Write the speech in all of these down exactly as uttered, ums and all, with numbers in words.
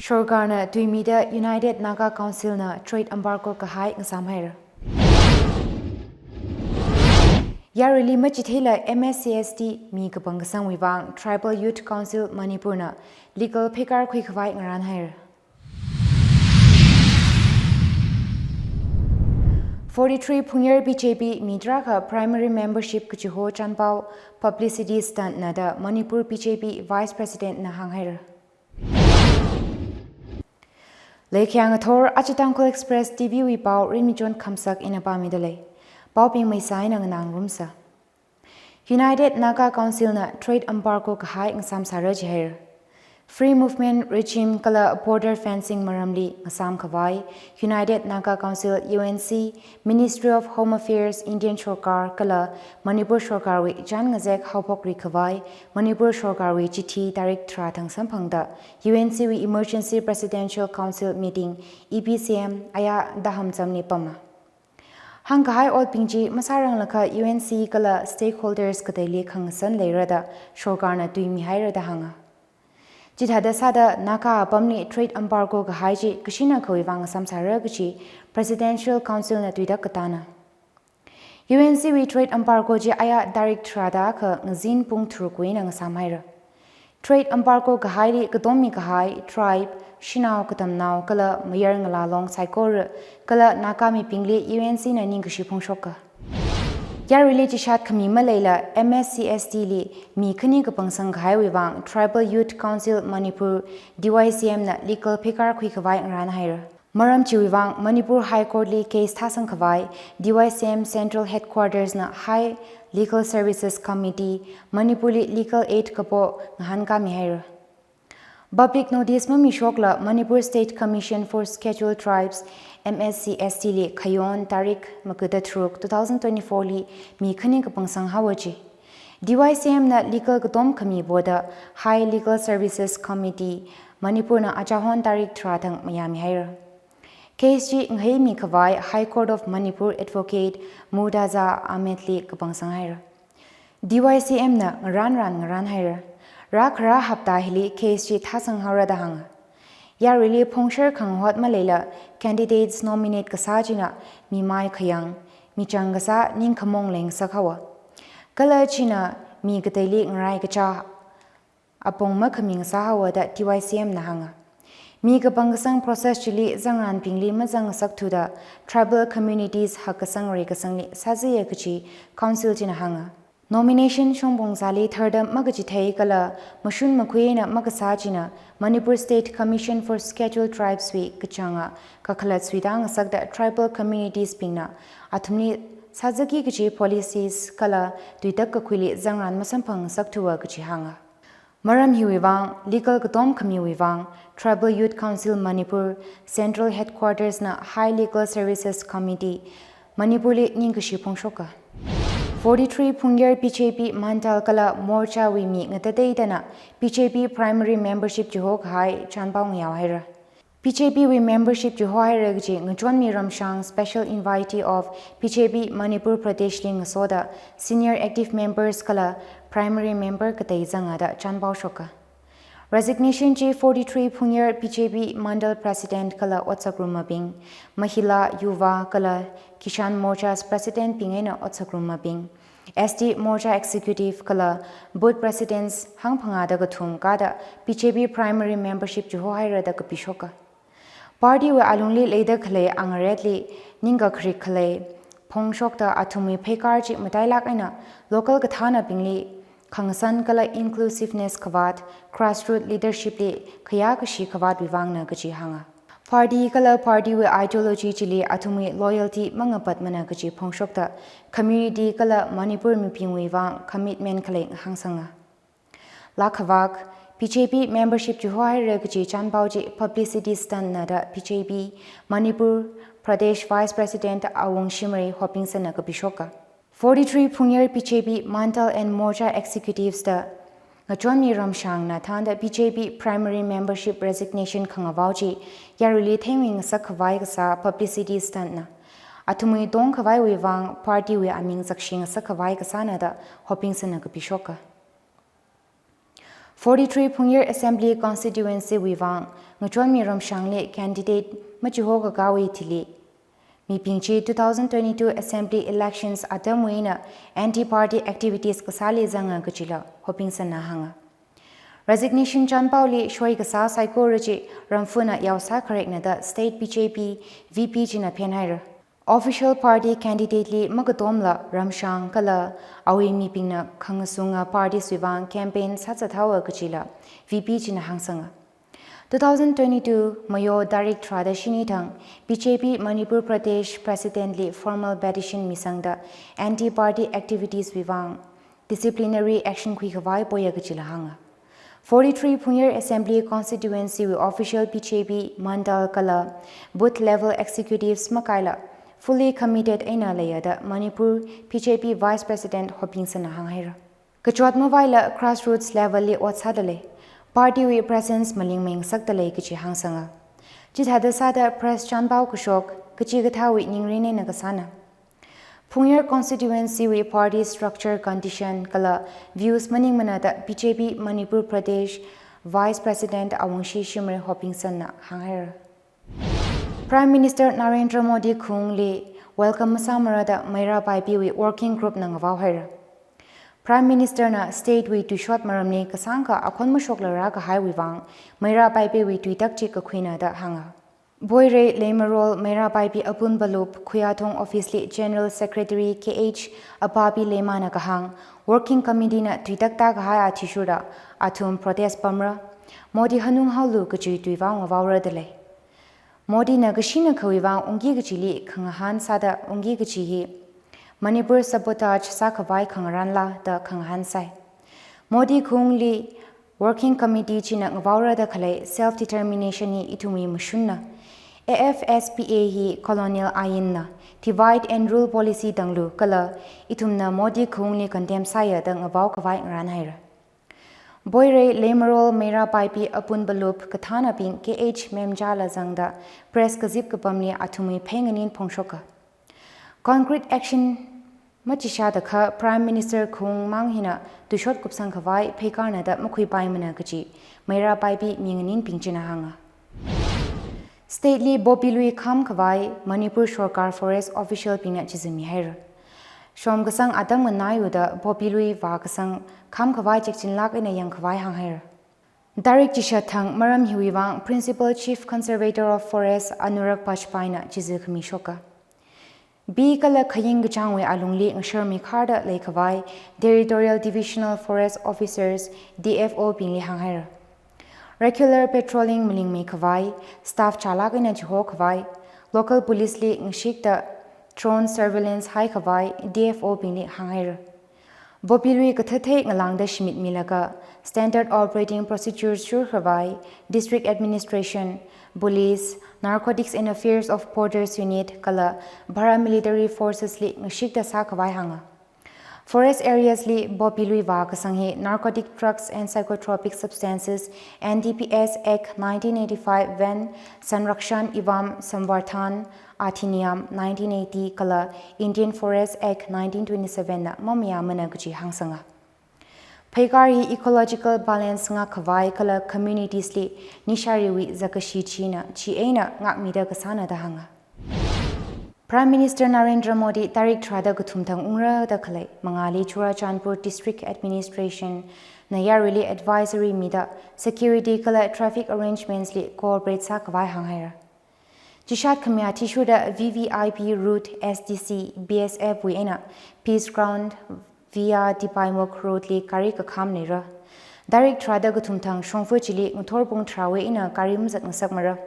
Sorkarna tuimida United Naga Council na trade embargo kahai ngasāmhaira. Yaruili machitheila M S C S T mi kapangkasangwui vang Tribal Youth Council Manipur na legal pheikar khuikhavai ngarānhaira. Forty-three Phungyar B J P mi tarākha primary membership kachiho chānpao publicity stunt na da Manipur B J P Vice President na hānghaira. Leikhayang athor aja Tangkhul Express T V wui pao Rinmichon Khamsak ina pāmida lei. Paobing maisā eina nganāngarumsa. United Naga Council na trade embargo kahai ngasāmsāra jihaira. Free movement regime kala border fencing maramli ngasāmkhavai United Naga Council, U N C, Ministry of Home Affairs, Indian Sorkar kala Manipur Sorkarwui chān ngazek haophokri khavai Manipur Sorkarwui chithi tarik tharā thang samphangda U N C wui Emergency Presidential Council Meeting, E P C M, aya Daham chamli pama. Hāngkahai otbing chi masāranglakha U N C kala stakeholders kateili khangasan leira da sorkarna tuimihaira da hānga. Chithāda sāda Naga apamli trade embargo kahai chi kashina khawui vang ngasāmsāra kachi Presidential Council na tuitak katāna. U N C wui trade embargo chi aya tarik tharāda akha ngazin pung tharukwui eina ngasāmhaira. Trade embargo kahaili katommi kahai tribe, shanao katamnao kala mayar ngalālong saikora kala Naga mibingli U N C na ningkashi phongshoka. Yaruili chishat khami maleila M S C S T li mi khani kapangsang kahaiwui vang Tribal Youth Council Manipur, T Y C M na legal pheikar khuikhavai ngarānhaira. Maram chiwui vang Manipur High Court li case thāsangkhavai T Y C M Central Headquarters na High Legal Services Committee Manipur li legal aid kapo ngahānkāmihaira. Public notice mamishokla Manipur State Commission for Scheduled Tribes, M S C S T li khayon tarik maga da tharuk two thousand twenty-four li mi khani kapangsang haowa ji. T Y C M na legal katom khami poda High Legal Services Committee Manipur na achahon tarik tharā thang mayāmihaira. Case chi ngaheimikhavai High Court of Manipur Advocate Murtaza Ahmed li kapangsanghaira. T Y C M na ngarānran ngarānhaira. Rākhara hapta hili case chi thāsanghaora da hānga. Yaruili phongshar khangahot maleila candidates nominate kasā china mimai khayang, michang kasā ningkhamong leingasak haowa. Kala china mi kateili ngarai kachā apong makhami ngasā haowa da T Y C M na hānga. Mi kapangkasang process chili zangranbingli mazangngasakthuda tribal communities hakkasang reikasangli sāzaya kachi council china hānga. Nomination shongpong zāli thardam makachithei kala mashun makhui eina makasā china Manipur State Commission for Scheduled Tribes wui kachānga kakhalat suitāngasakda tribal communities bingna athumli sāzaki kachi policies kala tuitak kakhuili zangran masamphangngasakthuwa kachi hānga. Maram hiwui vang, legal katom khamiwui vang, Tribal Youth Council Manipur, Central Headquarters na High Legal Services Committee, Manipur li ningkashi phongshoka. Forty-three Phungyar B J P Mandal kala Morcha wui mi ngatateidana B J P primary membership chiho kahai chānpao ngayaohaira. B J P wui membership chihohaira kachi Ngachonmi Ramshang, special invitee of B J P Manipur Pradesh li ngasoda senior active members kala primary member katei zanga da chānpao shoka. Resignation chi forty-three Phungyar B J P Mandal President kala otsakrumabing, Mahila, Yuva kala Kisan Morcha's President bing eina otsakrumabing, S T Morcha Executive kala Booth Presidents hangphangā da kathum kāda B J P primary membership chihohaira da kapishoka. Party wui alungli leida khalei angaretli ningkakharik khalei phongshokta athumwui pheikar chi matailak eina local kathānabingli khangasan kala inclusiveness khavāt, grassroot leadership li khayā kashi khavātwui vangna kachi hānga. Party kala party wui ideology chili athumwui loyalty mangapatmana kachi phongshokta community kala Manipur mibingwui vang commitment khalei ngahānsanga. Lakhavak, B J P membership chihohaira kachi chānpao chi publicity stunt na da B J P Manipur Pradesh Vice President Awung Shimray Hopingson na kapishoka. Forty-three Phungyar B J P Mandal and Morcha executives da Ngachonmi Ramshang na thānda B J P primary membership resignation khangavao chi yaruili theingasak khavai kasā publicity stunt na. Athumwui tongkhavaiwui vang party wui aming zakshingasak khavai kasāna da Hopingson na kapishoka. Forty-three Phungyar Assembly Constituency wui vang ngachonmi ramshangli candidate machihokakāwui thili mibing chi two thousand twenty-two Assembly Elections atamwui eina anti-party activities kasāli zanga kajila Hopingsanna hānga. Resignation chanpaoli shoi kasā saikora chi ramfana yaosā kharekna da State B J P V P china phenhaira. Official party candidate li makatomla ramshang kala awui mibingna khangasunga parties wui vang campaign sāsāthaowa kajila V P china hāngsanga. Two thousand twenty-two Mayo tarik tharāda shini thang B J P Manipur Pradesh President li formal petition misangda anti-party activities wui vang disciplinary action khuikhavai poya kajila hānga. Forty-three Phungyar Assembly Constituency wui official B J P mandal kala booth level executives makaila fully committed eina leiya da Manipur B J P Vice President Hopingsanna hānghaira. Kachot mavaila grassroots level li ot sādalei, party wui presence malingmeng sākdalei kaji hāngsanga. Chithāda sāda press chanpao kashok, kachikathāwui ningrin eina kasāna. Phungyar constituency wui party structure condition kala views maningmana da B J P Manipur Pradesh Vice President Awungshi Shimray Hopingsanna hānghaira. Prime Minister Narendra Modi khaungli welcome masāmara da Meira Paipi wui working group na ngavaohaira. Prime Minister na state wui tuishot maramli kasāngkha akhon mashokla rākahaiwui vang Meira Paipi wui tuitak chi kakhuina da hānga. Boirei Leimarol Meira Paipi Apun Balup Khuyathong office li General Secretary K H Apapi Leimana kahāng, working committee na tuitak tākahai athishurda athum protest pamra, Modi hanung haolu kaji tui vang ngavaora dalei. Modi na kashina khawui vang ungki kajili khangahān sāda ungki kaji hi Manipur sabotage sākhavai khangarānla da khangahān sai. Modi khaungli working committee china ngavaora da khalei self determination hi ithumwui mashunna. A F S P A hi colonial ainna, divide and rule policy tanglu kala ithumna Modi khaungli condemn sāya da ngavao khavai ngarānhaira. Boirei Leimarol Meira Paipi Apun Balup kathānabing K H Memjala zangda press kazip kapamli athumwui phei nganin phongshoka. Concrete action machishāda kha Prime Minister khaung mang hina tuishot kupsang khavai pheikarna da makhuipaimana kaji Meira Paipi mi nganinbing china hānga. State li poppy lui kham khavai Manipur Sorkar Forest Official bingna chizimihaira. Shom kasang atam nganaiuda poppy lui vākasang kham khavai chekchinlāk eina yangkhavai hānghaira. Tarik chishat thang maram hiwui vang Principal Chief Conservator of Forest Anurag Bajpai na chizi khami shoka. Bi kala khaying kachāngwui alungli ngasharmi kharda leikhavai Territorial Divisional Forest Officers, D F O bingli hānghaira. Regular patrolling malingmei khavai, staff chālāk eina chihokhavai, local police li ngashikda drone surveillance haikhavai D F O bingli hānghaira. Poppy lui kathathei ngalāngda shimitmilaga, standard operating procedures shurkhavai, district administration, police, narcotics and affairs of borders unit kala paramilitary forces li ngashikda sākhavai hānga. Forest areas li poppy lui vākasang hi Narcotic Drugs and Psychotropic Substances, N D P S Act nineteen eighty-five one, Sanrakshan Evam Samvardhan Adhiniyam nineteen eighty kala Indian Forest Act nineteen twenty-seven na mamayāmana kaji hāngsanga. Pheikar hi ecological balance ngākkhavai kala communities li nishariwui zakkashi china chieina ngākmida kasāna da hānga. Prime Minister Narendra Modi tarik tharāda kathum thang ungra da khalei mangāli Churachandpur District Administration na yaruili advisory mida security kala traffic arrangements li cooperate sākhavai hānghaira. Chishat khami athishurda V V I P route S D C B S F wui eina Peace Ground via Tipaimukh road li gari kakham leira. Tarik tharāda kathum thang shongfa chili ngathor pung tharāwui eina gari mazat ngasakmara.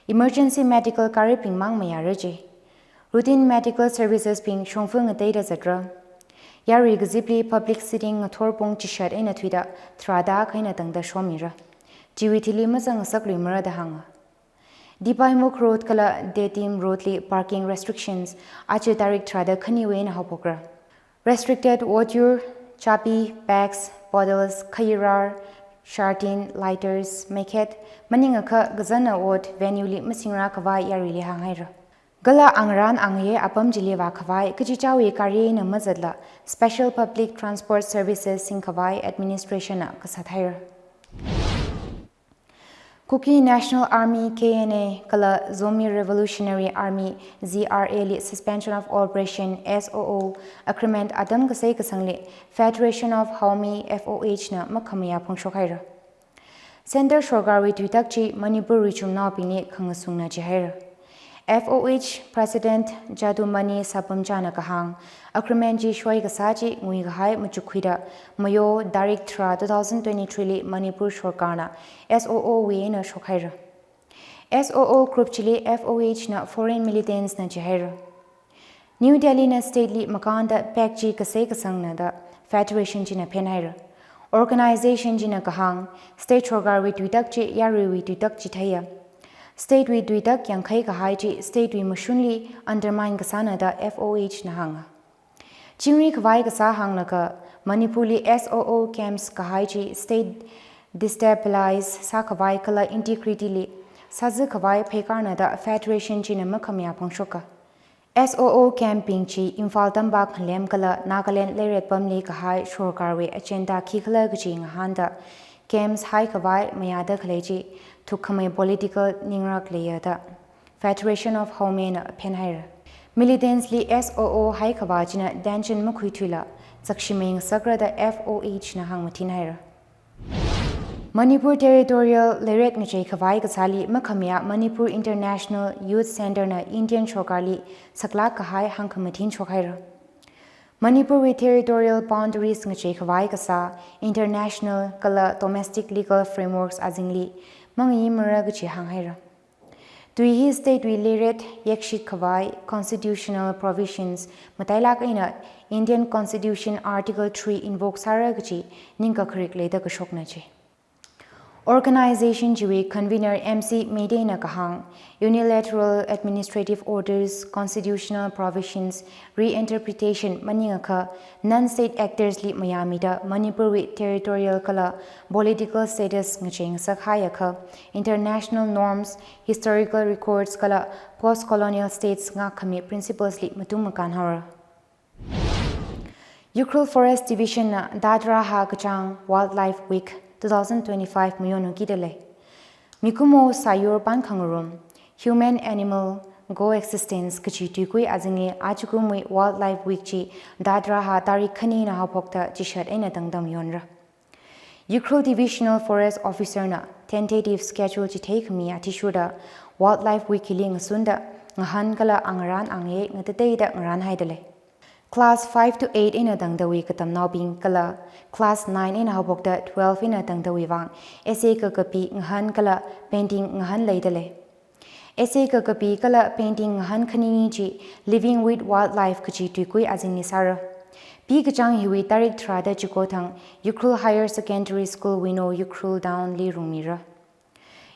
Emergency medical garibing mang mayāra ji. Routine medical services bing shongfa ngateida zatra. Yarui kazipli public sitting ngathor pung chishat eina thuida tharāda kha eina tangda shomira. Chiwui thili mazang ngasakluimara da hānga. Tipaimukh Road kala Tedim Road li parking restrictions aja tarik tharāda khaniwui eina haophokra. Restricted ot yur, chabi, bags, bottles, khayirar, shartin, lighters, meikhet, maningakha kazanna ot venue li masingrākhavai yaruili hānghaira. Kala angarān angayei apam chili vākhavai kachichāwui gari eina mazatla Special Public Transport Services singkhavai administration na kasā thaira. Kuki National Army, K N A, kala Zomi Revolutionary Army, Z R A li Suspension of Operation, S O O, agreement atam kasei kasangli Federation of Haomi, F O H, na makhamayā phongshok haira. Centre sorkarwui tuitak chi Manipur richumnaobingli khangasungna jihaira. F O H President Jadumani Sapamchana kahāng, agreement chi soi kasā chi nguikahai machukkhuida Mayo tarik tharā two thousand twenty-three li Manipur sorkarna S O O wui eina shokhaira. S O O group chili F O H na foreign militants na jihaira. New Delhi na state li makānda pact chi kasei kasangna da federation china phenhaira. Organization china kahāng, state sorkarwui tuitak chi yaruiwui tuitak chitheiya. State wui tuitak yangkhai kahai chi state wui mashunli undermine kasāna da F O H na hānga. Chingri khavai kasā hānglaga, Manipur li S O O camps kahai chi state destabilize sākhavai kala integrity li sāzakhavai pheikarna da federation china makhamayā phongshoka. S O O camp bing chi Imphal tampakngalem kala Nagaland leiret pamli kahai sorkarwui agenda khikhala kaji ngahānda camps haikhavai mayāda khalei chi thukkhamei political ningrak leiya da Federation of Haomi na phenhaira. Militants li S O O haikhavā china tension makhuithuila zakshimei ngasakra da F O H na hāngmathinhaira. Manipur Territorial leiret ngacheikhavai kasāli makhamayā Manipur International Youth Centre na Indian sorkarli saklāk kahai hāngkhamathin shokhaira. Manipur wui territorial boundaries ngacheikhavai kasā international kala domestic legal frameworks azingli mangayimara kaji hānghaira. Tui hi state wui leiret yekshit khavai constitutional provisions matailāk eina Indian Constitution Article three invoke sāra kaji ningkakharik leida kashokna ji. Organization chiwui convener M C Meitei na kahāng, unilateral administrative orders, constitutional provisions, reinterpretation maningakha non-state actors li mayāmida Manipur wui territorial kala political status ngachei ngasak haiakha international norms, historical records kala post-colonial states ngākkhami principles li matung makān haora. Ukhrul Forest Division na Dadra ha kachāng Wildlife Week two thousand twenty-five mayonukida lei. Mikumo sāyur pankhangarum, human animal coexistence kaji tuikui azingli ajakumwui Wildlife Week chi Dadra ha tarik khani na haophokta chishat eina tangda mayonra. Ukhrul Divisional Forest Officer na tentative schedule chitheikhami athishurda Wildlife Week hili ngasunda ngahān kala angarān angayei ngatateida ngarānhaida lei. Class five to eight eina tangdawui katamnaobing kala class nine eina haophokta twelve eina tangdawui vang essay kakapi ngahān kala painting ngahān leida lei. Essay kakapi kala painting ngahān khanini chi Living with Wildlife kaji tuikui azingli sāra. Pi kachāng hiwui tarik tharāda chiko thang Ukhrul Higher Secondary School Wino Ukhrul Town li rungmira.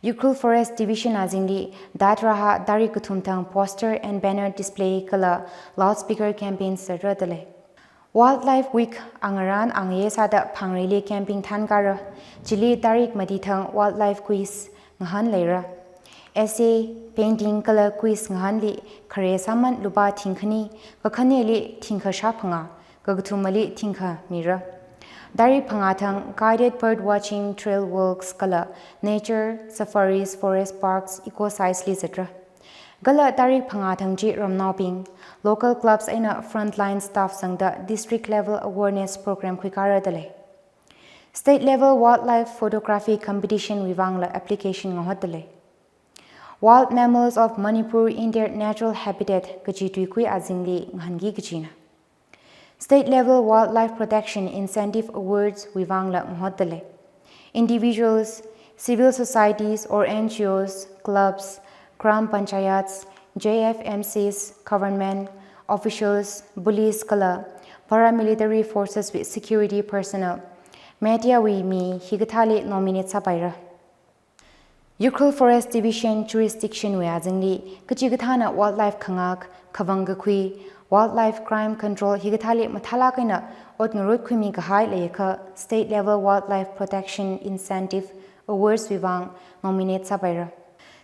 Ukhrul Forest Division azingli Dadra ha tarik kathum thang poster and banner display kala loudspeaker campaign sāra da lei. Wildlife Week angarān angayei sāda phangreili camping thankara. Chili tarik mati thang wildlife quiz ngahān leira. Essay, painting kala quiz ngahānli khare sāman lupā thingkhani, kakhaneli thingkha shāphangā, kakathumali thingkha mira. Tarik phangā thang guided bird watching trail walks kala nature safaris, forest parks, eco sites li zatra. Kala tarik phangā thang chi ramnaobing, local clubs eina frontline staff zangda district level awareness program khuikara da lei. State level wildlife photography competition wui vangla application ngahotda lei. Wild Mammals of Manipur in their Natural Habitat kaji tuikui azingli ngahānki kajina. State level Wildlife Protection Incentive Awards wui vangla ngahotda lei. Individuals, civil societies or N G Os, clubs, Gram Panchayats, J F M Cs, government officials, police kala paramilitary forces wui security personnel, media wui mi hikathāli nominate sāpaira. Ukhrul Forest Division jurisdiction wui azingli kachikathāna wildlife khangak, khavang kakhui, wildlife crime control hikathāli mathālāk eina ot ngarut khuimi kahai leiakha state level wildlife protection incentive awards wui vang nominate sāpaira.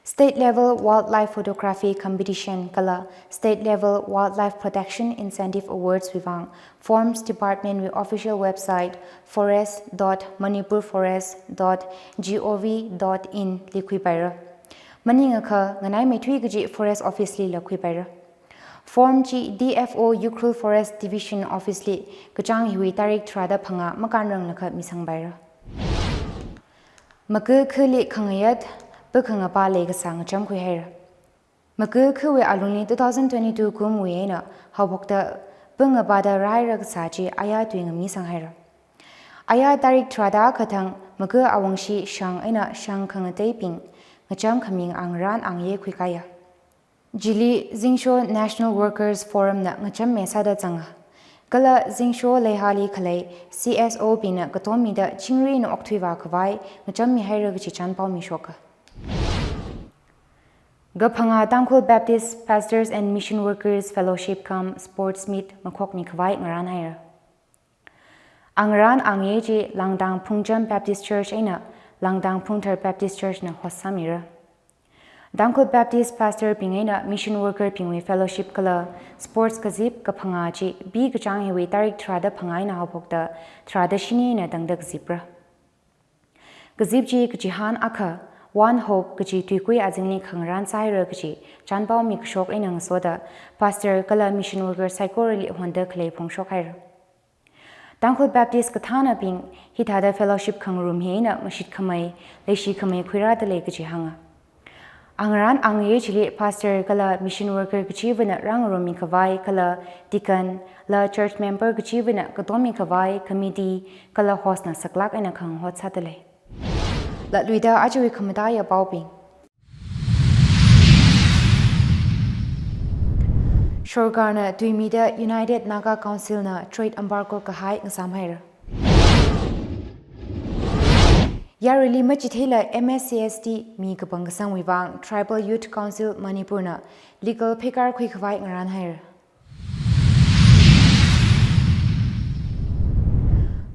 State Level Wildlife Photography Competition kala State Level Wildlife Protection Incentive Awards wui vang forms department wui official website forest dot manipurforest dot gov dot in li khuipaira. Maningakha nganaimeithui kaji forest office lila khuipaira. Form chi D F O Ukhrul Forest Division office li kachāng hiwui tarik tharāda phangā makānranglakha misangpaira. Maga khali khangayat, pakhangapa leikasā ngacham khuihaira. Maga khawui alungli two thousand twenty-two kumwui eina haophokta pangapāda rāhaira kasā chi aya tui ngamisanghaira. Aya tarik tharāda kathang maga awungshi shang eina shang khangateibing ngacham khaming angarān angye khuikaya. Chili Zingsho National Workers Forum na ngacham mesāda zanga. Kala Zingsho Leihali khalei C S O bingna katommida chingri eina okthuivā khavai ngacham mihaira kaji chānpao mishoka. Kaphangā Tangkhul Baptist Pastors and Mission Workers Fellowship cum Sports Meet makhokmi khavai ngarānhaira. Angarān angye chi Langdang Phungcham Baptist Church eina Langdang Phungthar Baptist Church na host sāmira. Tangkhul Baptist Pastor bing eina Mission Worker bingwui fellowship kala sports kazip kaphangā chi B kachāng hiwui tarik tharāda phangā eina haophokta tharāda shini eina tangda kazipra. Kazip chi kachihān akha One Hope kaji tuikui azingli khangarān sāhaira kaji chānpao mikashok eina ngasoda Pastor kala Mission Worker saikorali honda khalei phongshokhaira. Tangkhul Baptist kathānabing hithāda fellowship khangarum hi eina mashitkhamei, leishikhamei khuirāda lei kaji hānga. Angarān angye chili Pastor kala Mission Worker kachivana rāngarummi khavai kala deacon la church member kachivana katommi khavai committee kala host na saklāk eina khangahot sāda lei. Latluida ajawui khamataiya paobing. Sorkarna tuimida United Naga Council na trade embargo kahai ngasāmhaira. Yaruili machitheila M S C S T mi kapangkasangwui vang Tribal Youth Council Manipur na legal pheikar khui khavai ngarānhaira.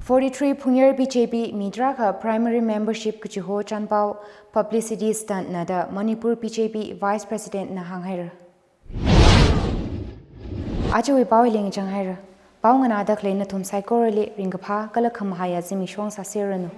Forty-three Phungyar B J P mi tarākha primary membership kachiho chānpao publicity stunt na da Manipur B J P Vice President na hānghaira. Ajawui pao hili ngachanghaira. Pao nganāda khalei nathum saikorali ringkaphā kala khamahaiya zimiksho sāseranu.